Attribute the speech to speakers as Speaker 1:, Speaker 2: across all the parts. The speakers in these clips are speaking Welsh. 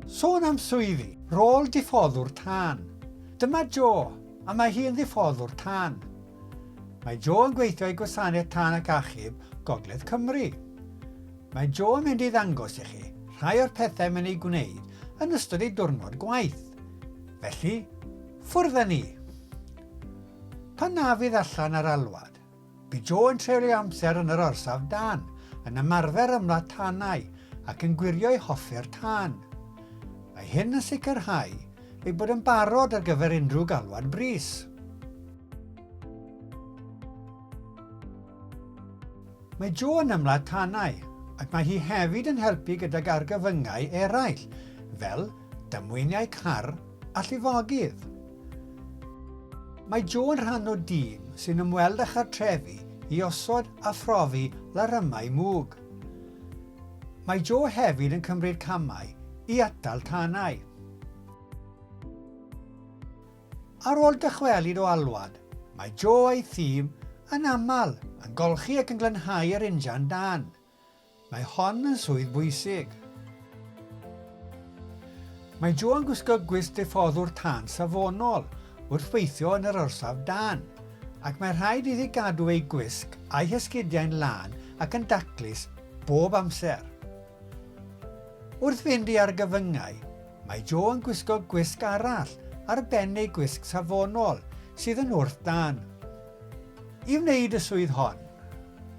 Speaker 1: Sôn am swyddi, rôl diffoddwr tân. Dyma Jo, a mae hi yn ddiffoddwr tân. Mae Jo yn gweithio i Gwasanaeth Tân ac Achub Gogledd Cymru. Mae Jo yn mynd i ddangos i chi rhai o'r pethau mae'n eu gwneud yn ystod ei diwrnod gwaith. Felly, ffwrdd â ni! Pan na fydd allan ar alwad, Bu Jo yn treulio amser yn yr orsaf dân, yn ymarfer ymladd tanau ac yn gwirio ei hoffer tân. Mae hyn yn sicrhau ei bod yn barod ar gyfer unrhyw galwad brys. Mae Jo yn ymladd tanau ac mae hi hefyd yn helpu gydag argyfyngau eraill, fel damweiniau car a llifogydd. Mae Jo yn rhan o dîm sy'n ymweld â chartrefi i osod a phrofi larymau mwg. Mae Jo hefyd yn cymryd camau i atal tanau. Ar ôl dychwelyd o alwad, mae Jo a'i thîm yn aml yn golchi ac yn glanhau yr injan dân. Mae hon yn swydd bwysig. Mae Jo yn gwisgo gwisg diffoddwr tân safonol wrth weithio yn yr orsaf dân, ac mae rhaid iddi gadw ei gwisg a'i hesgidiau'n lân ac yn daclus bob amser. Wrth fynd i argyfyngau, mae Jo yn gwisgo gwisg arall ar ben ei gwisg safonol sydd yn wrth dân. I wneud y swydd hon,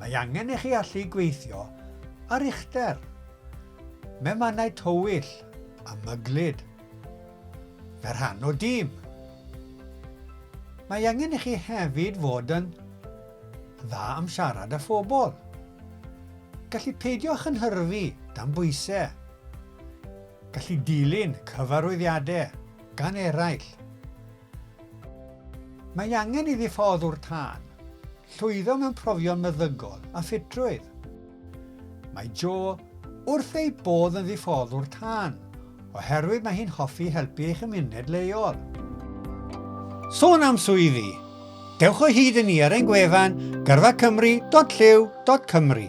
Speaker 1: Mae angen i chi allu gweithio ar uchder, mewn mannau tywyll a myglyd, fel rhan o dîm. Mae angen i chi hefyd fod yn dda am siarad â phobl, gallu peidio â chynhyrfu dan bwysau, gallu dilyn cyfarwyddiadau gan eraill. Mae angen i ddiffoddwr tân llwyddo mewn profion meddygol a ffitrwydd. Mae Jo wrth ei bodd yn ddiffoddwr tân oherwydd mae hi'n hoffi helpu ei chymuned leol. Sôn am swyddi! Dewch o hyd i ni ar ein gwefan gyrfacymru.llyw.cymru.